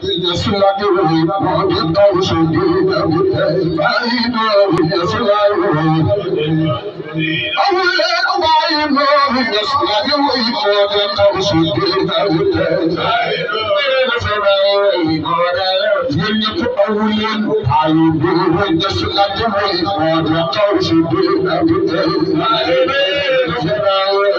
Yes, like a way, what the dog should do every day. I know, yes, like a way. I will let a wine know, yes, like a way, what the dog should do every day. I know, when you put a win, I will do it just like a way, what the dog should do every day. I know, when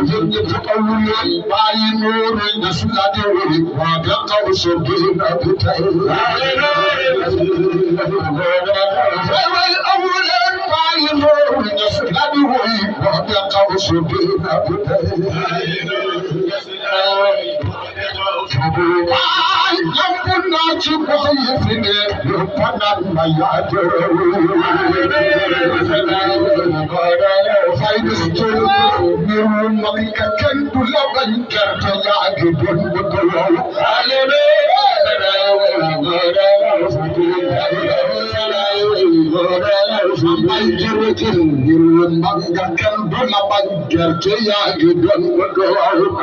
you put a win, I know, just like a way, what the dog should do every day. I know, just like a way, what the dog should do every day. I am not you for you put on my yard. I just told you, I can't do love and get a yard. You don't look alone.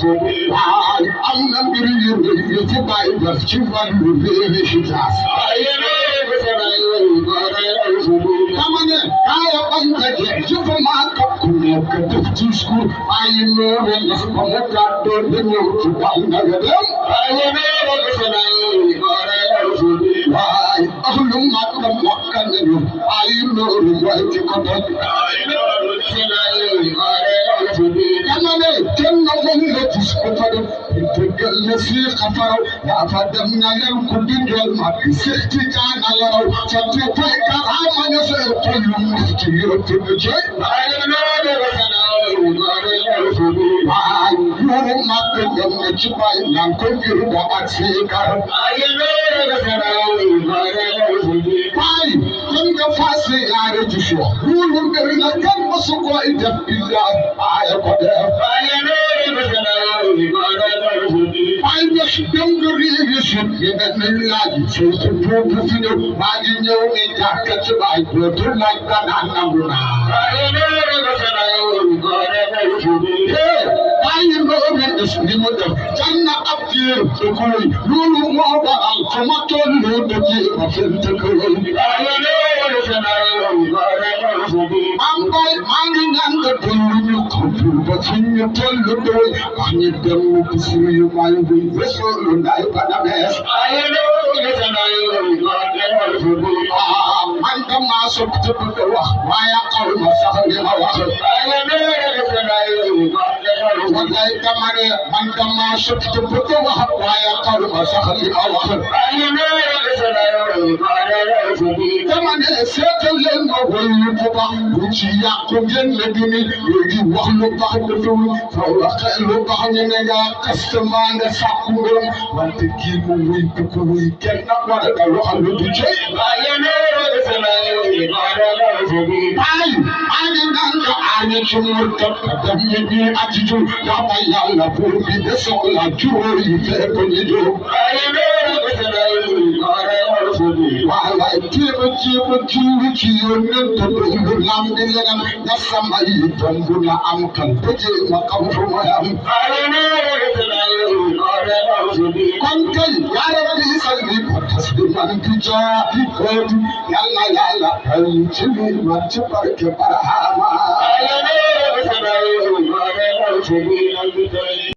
am na mbir yu ci Baye def ci wàllu efficace dama ne kaaya bañ daje ci fa maa kap ku nekk def discours Baye Nourou Niass ba mu gàddoo di ñëw ci wàll na nga dem waaye ahlu Makka mokka nañu Baye Nourou mooy ci ko doj dama ne kenn na moom la gis ko fa dem dëggal na fii xafaraw yaa fa dem na leen ku bindool mag Seex Tijaan na laraw sa tuutay karaama na seen xol yu mufti yëpp na jeex Nourou Makka dem na ci Baye naan ko ngir ba ak fii kar Baye kon nga fase yaare ci fo loolu mbir na kenn masu ko def billahi Baye ko def Baye def dem nga réewi sut yi nga nañ laaj soo ko boobu fi ñëw maa ngi ñëw ni jàkka ci Baye dootu laaj ba naan nangu naa Baye Nourou Niass ni mu def janna ab diir te koy loolu moo waral fa ma tollu de jéema fent koy am Baye maa ngi ñaan nga dollu ñu ko ba fi ñu tollu doy wax ñu dem bis yu may bi Rasuulu Ndaay ba damees man dama sopp te bëgg wax waaye xaw ma sax li ma wax wallaay dama ne man dama sopp te bëgg wax waaye xaw ma sax li ma wax dama ne seetal leen ma wëyu bu baax lu ci yàqu ngeen la duni léegi wax lu baax daful fa waxee lu baax ñu ne nga kastama nga sàkku ngërëm wante kii mu wuy bu ko wuy kenn nag war a dal waxal lu du jëy Baye maa ngi naan nga aani ci murtat dem ñu ñi attiju ndax ba yàlla buur bi de soxla juróor yi fee ko ñu jóg wallaay jéema jiwu ci yónneen te dundu lam di leneen na sama yi dongu na am kan ba jéema xam fu ma am kon kay yaa rabbi salli ko tas di man di jaabi kooti yàlla yàlla ay ci li man ci barke barahama